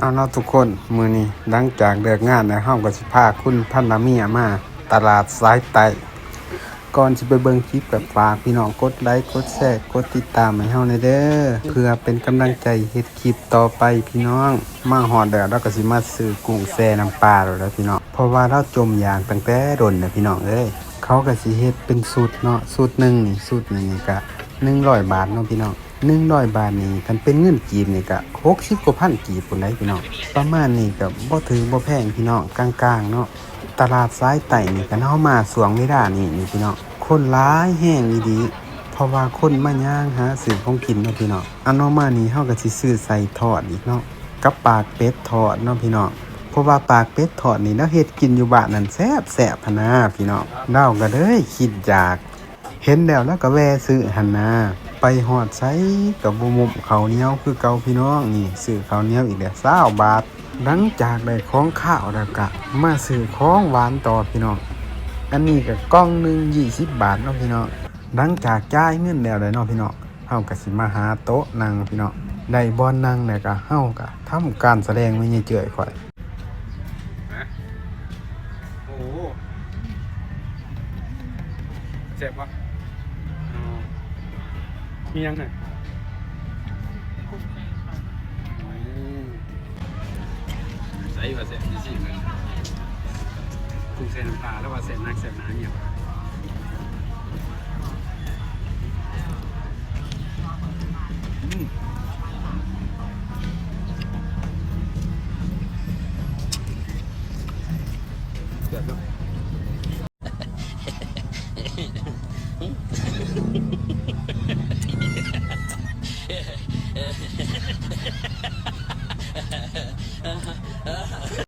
ເອົາເນາະທຸກຄົນ, ມື້ນີ້ຫຼັງຈາກເລີກງານແລ້ວ ເຮົາກໍຊິພາຄຸນພັນລະເມຍມາຕະຫຼາດສາຍໃຕ້. ກ່ອນຊິໄປເບິ່ງຄລິບ ກໍຝາກພີ່ນ້ອງກົດໄລ ກົດແຊ ກົດຕິດຕາມໃຫ້ເຮົາແດ່ເດີ ເພື່ອເປັນກຳລັງໃຈເຮັດຄລິບຕໍ່ໄປພີ່ນ້ອງ. ມາຮອດແລ້ວ ລາວກໍຊິມາຊື້ກຸ້ງແຊ່ນ້ຳປາໂລດແຫຼະພີ່ນ້ອງ, ເພາະວ່າລາວຈົມຢາກຕັ້ງແຕ່ດົນແລ້ວພີ່ນ້ອງເອີຍ. ເຂົາກໍຊິເຮັດເປັນຊຸດເນາະ, ຊຸດໜຶ່ງນີ້ ຊຸດນີ້ນີ້ກະໜຶ່ງຮ້ອຍບາດເນາະພີ່ນ້ອງ. ໜຶ່ງຮ້ອຍບາດນີ້ ຄັນເປັນເງິນກີບນີ້ກະຫົກສິບກວ່າພັນກີບພຸ້ນໃດ໋ພີ່ນ້ອງ. ປະມານນີ້ກະບໍ່ຖືກບໍ່ແພງພີ່ນ້ອງ, ກາງໆເນາະ. ຕະຫຼາດສາຍໃຕ້ນີ້ ຄັນເຮົາມາຊ່ວງເວລານີ້ນີ້ພີ່ນ້ອງ ຄົນຫຼາຍແຮງອີ່ຫຼີ, ເພາະວ່າຄົນມາຍ່າງຫາຊື້ຂອງກິນເນາະພີ່ນ້ອງ. ອັນເຮົາມານີ້ ເຮົາກໍຊິຊື້ໄສ້ທອດອີກເນາະ ກັບປາກເປັດທອດເນາະພີ່ນ້ອງ, ເພາະວ່າປາກເປັດທອດນີ້ ລາວເຮັດກິນຢູ່ບ້ານນັ້ນແຊບໆຫັ້ນນາພີ່ນ້ອງ. ລາວກໍເລີຍຄິດຢາກ ເຫັນແລ້ວລາວກໍແວ່ຊື້ຫັ້ນນາ. ໄປຮອດໃສກໍບໍ່ໝົດເຂົ້າໜຽວຄືເກົ່າພີ່ນ້ອງ. ນີ້ ຊື້ເຂົ້າໜຽວອີກແລ້ວ ຊາວບາດ. ຫຼັງຈາກໄດ້ຂອງຄາວແລ້ວ ກໍມາຊື້ຂອງຫວານຕໍ່ພີ່ນ້ອງ. ອັນນີ້ກໍກ່ອງໜຶ່ງ ຊາວບາດເນາະພີ່ນ້ອງ. ຫຼັງຈາກຈ່າຍເງິນແລ້ວ ແລ້ວເນາະພີ່ນ້ອງ, ເຮົາກໍຊິມາຫາໂຕະນັ່ງພີ່ນ້ອງ. ໄດ້ບ່ອນນັ່ງແລ້ວ ກໍເຮົາກໍທຳການສະແດງແມ່ໃຫຍ່ເຈ້ຍຂ້ອຍ. ຮະ ໂອ້ໂຫ ແຊບບໍ່? ອໍ ມີຫຍັງນະ? ອືມ ໃສ່ວ່າແຊບ ຊິຊີມເບິ່ງ. ກຸ້ງແຊ່ນ້ຳປາ ແລ້ວວ່າແຊບນັກແຊບໜາອີ່ຫຍັງ. ອືມ ແຊບເນາະ.